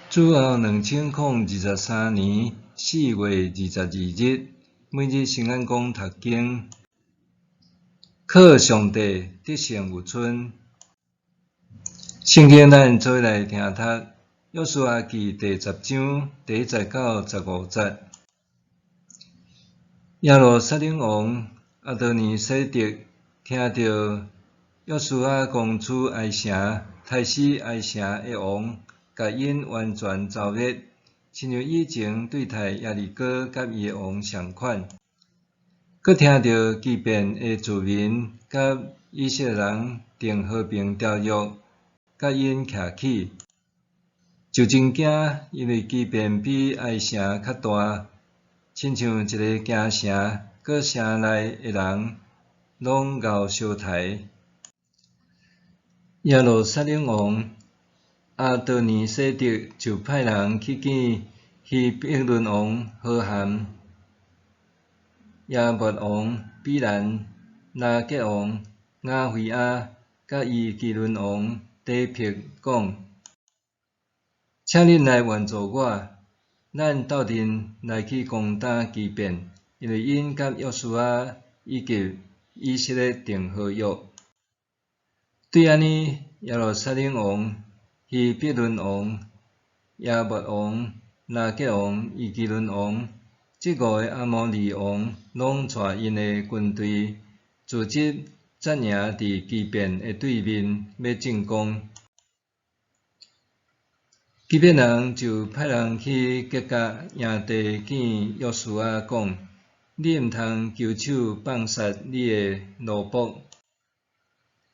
主後2023年4月22日，每日聖安講讀經，靠上帝得勝有春。聖經咱做伙來聽讀《約書亞記》第十章第一節到十五節。耶路撒冷王亞多尼洗德聽著約書亞攻取埃城，刣死埃城的王，共𪜶完全剿滅，親像以前對待耶利哥佮伊的王仝款。閣聽著基遍的住民佮以色列人訂和平條約，佮𪜶徛起，就真驚，因為基遍比埃城較大，親像一个京城，閣城內的人攏𠢕相刣。耶路撒冷王亞多尼洗德就派人去見希伯崙王何含、亞抹王比蘭、拉結王雅非亞，佮伊基倫王底別講：請恁來援助我，咱鬥陣來去攻打基遍，因為𪜶佮約書亞以及以色列訂和約。對按呢，耶路撒冷王、希伯崙王、亞抹王、拉結王、伊基倫王，這五个亞摩利王，攏帶𪜶的軍隊，組織紮營佇基遍的對面，欲進攻。基遍人就派人去吉甲營地見約書亞，講：你毋通求手放殺你的奴僕，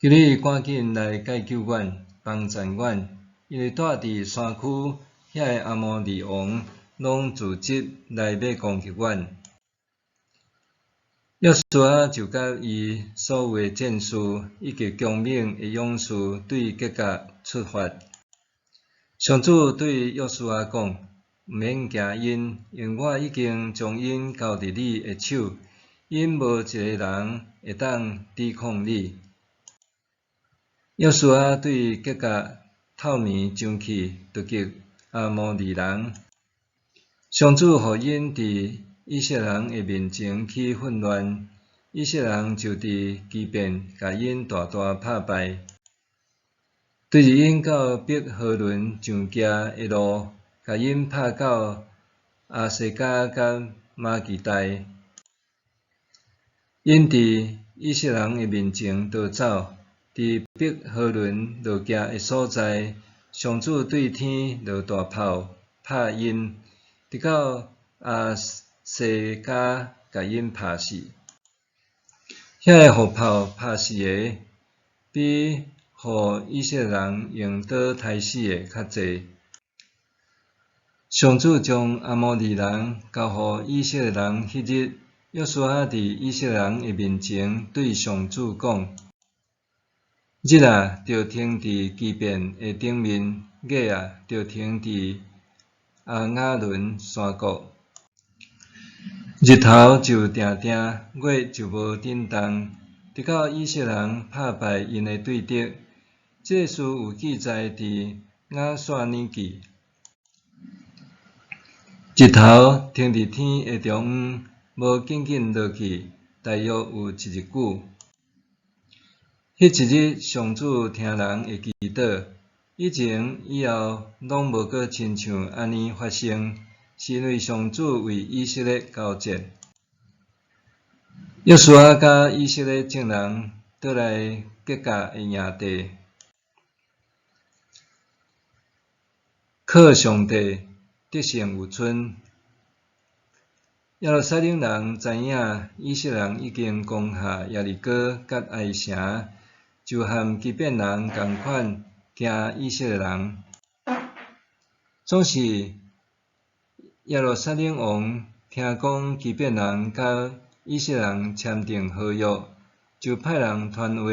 求你趕緊來解救阮，幫贊阮，因為住佇山區遐个亞摩利王攏組織來欲攻擊阮。約書亞就佮伊所有的戰士以及強猛的勇士對吉甲出發。上主對約書亞講：毋免驚𪜶，因為我已經將𪜶交佇你的手，𪜶無一个人會當抵抗你。約書亞對吉甲透暝上去突擊亞摩利人，上主予𪜶佇以色列人的面前起混亂，以色列人就佇基遍共𪜶大大拍敗。對著𪜶到伯和崙上行的路，共𪜶拍到亞西加佮瑪基大。𪜶佇以色列人的面前逃走，佇伯和崙落行的所在，上主對天落大炮拍𪜶，直到亞西加共𪜶拍死。遐个予炮拍死的，比予以色列人用刀刣死的較濟。上主將亞摩利人交予以色列人彼日，約書亞佇以色列人的面前對上主講：日啊，著停佇基遍的頂面；月啊，著停佇亞雅崙山谷。日頭就定定，月就無振動，直到以色列人拍敗𪜶的對敵。這个事有記載佇雅煞尼記。日頭停佇天的中央，無緊緊落去，大約有一日久。彼一日，上主聽人的祈禱，以前以後攏無閣親像按呢發生，是因為上主為以色列交戰。約書亞佮以色列眾人倒來吉甲的營地，靠上帝得勝有春。耶路撒冷人知影以色列人已經攻下耶利哥佮埃城，就和基遍人仝款驚以色列人。總是耶路撒冷王聽講基遍人佮以色列人簽訂和約，就派人傳話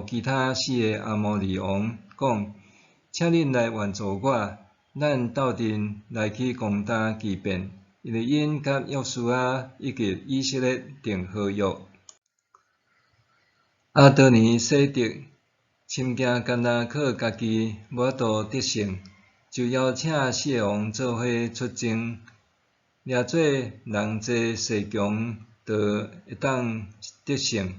予其他四个亞摩利王講：請恁來援助我，咱鬥陣來去攻打基遍，因為𪜶佮約書亞以及以色列訂和約。亞多尼洗德深驚干焦靠家己無法度得勝，就邀請四个王做伙出征，掠做人濟勢強，就會當得勝。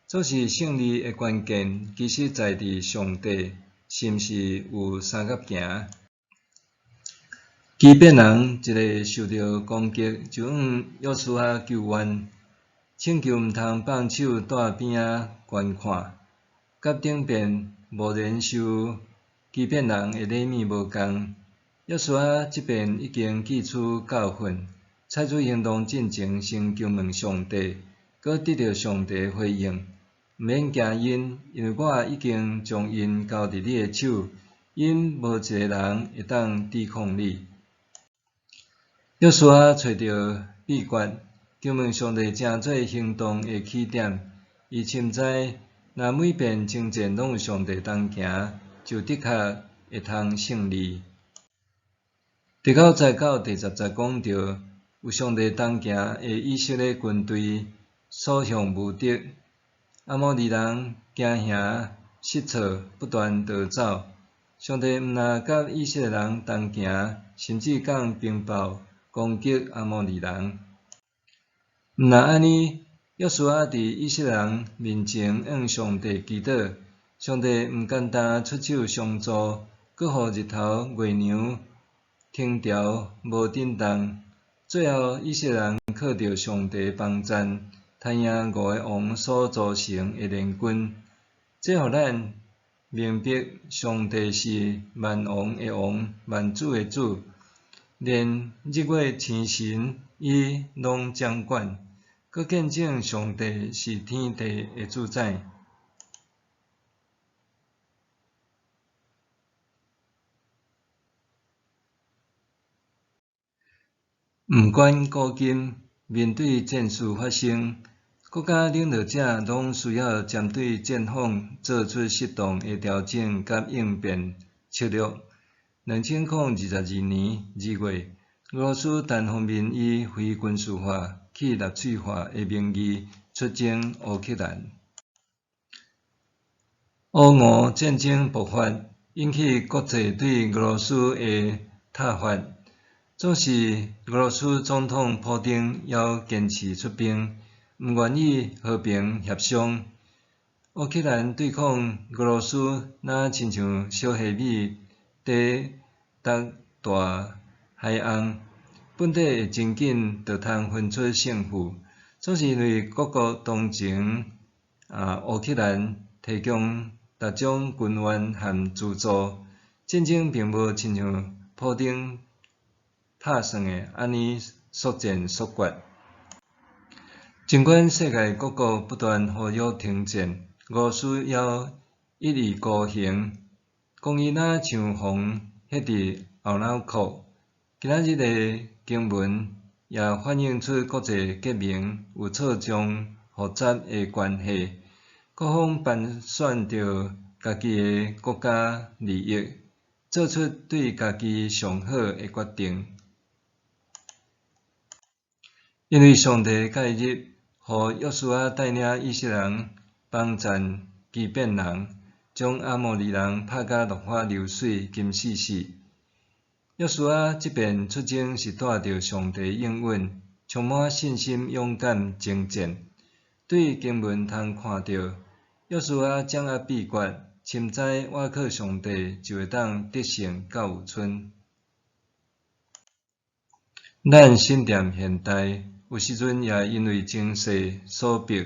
總是勝利的關鍵，其實在佇上帝是毋是有相佮行。基遍人一个受著攻擊，就向約書亞求援，請求毋通放手蹛邊仔觀看，佮頂遍無然受基遍人的禮物無仝。約書亞這遍已經記取教訓，採取行動進前，先求問上帝，閣得著上帝回應，毋免驚𪜶，因為我已經將𪜶交佇你的手，𪜶無一个人會當抵抗你。約書亞揣著秘訣，求問上帝成做行動的起點。伊深知，若每遍征戰攏有上帝同行，就的確會通勝利。第九節到第十節講著，有上帝同行的以色列軍隊所向無敵，阿摩利人驚嚇失措，不斷逃走。上帝毋但佮以色列人同行，甚至降冰雹攻擊阿摩利人。毋但按呢，約書亞佇以色列人面前向上帝祈禱，上帝毋簡單出手相助，閣予日頭、月娘停調無振動。最後，以色列人靠著上帝幫贊，彈贏五个王所組成的聯軍。這予咱明白，上帝是萬王的王，萬主的主，連日月星辰伊攏掌管，閣見證上帝是天地的主宰。毋管古今，面對戰事發生，國家領導者攏需要針對戰況做出適當的調整佮應變策略。2022年2月，俄羅斯單方面以非軍事化、去納粹化的名義出征烏克蘭。烏俄戰爭爆發，引起國際對俄羅斯的撻伐。總是俄羅斯總統普丁猶堅持出兵，毋願意和平協商。烏克蘭對抗俄羅斯，若親像小蝦米佇觸大海翁，本底會真緊就通分出勝負。總是因為各國同情烏克蘭提供各種軍援和資助，戰爭並無親像普丁拍算的按呢速戰速決。儘管世界各國不斷呼籲停戰，俄羅斯猶一意孤行，講伊若像風歇佇後腦殼。今仔日的經文也反映出國際結盟有錯綜複雜的關係，各方盤算著家己的國家利益，做出對家己上好的決定。因為上帝介入，予約書亞帶領以色列人幫贊基遍人，將阿摩利人拍甲落花流水、金死死。約書亞這遍出征是帶著上帝應允，充滿信心、勇敢征戰。對經文通看著，約書亞掌握秘訣，深知倚靠上帝就會當得勝到有賰。咱身踮現代，有時陣也因為情勢所迫，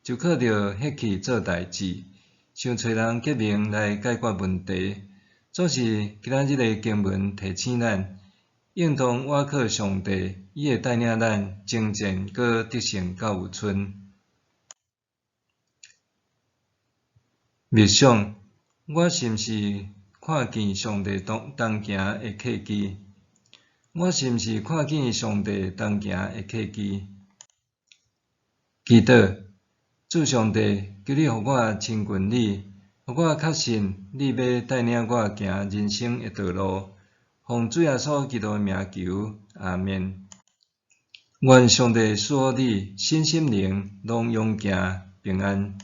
就靠著血氣做代誌，想揣人結盟來解決問題。總是今仔日的經文提醒咱，應當倚靠上帝，伊會帶領咱征戰，閣得勝到有賰。默想，我是毋是看見上帝同行的契機？我是毋是看見上帝同行的契機？祈禱，主上帝，求你予我親近你，予我確信你欲帶領我行人生的道路。奉主耶穌基督的名求，阿們。願上帝賜福你，身心靈攏勇健平安。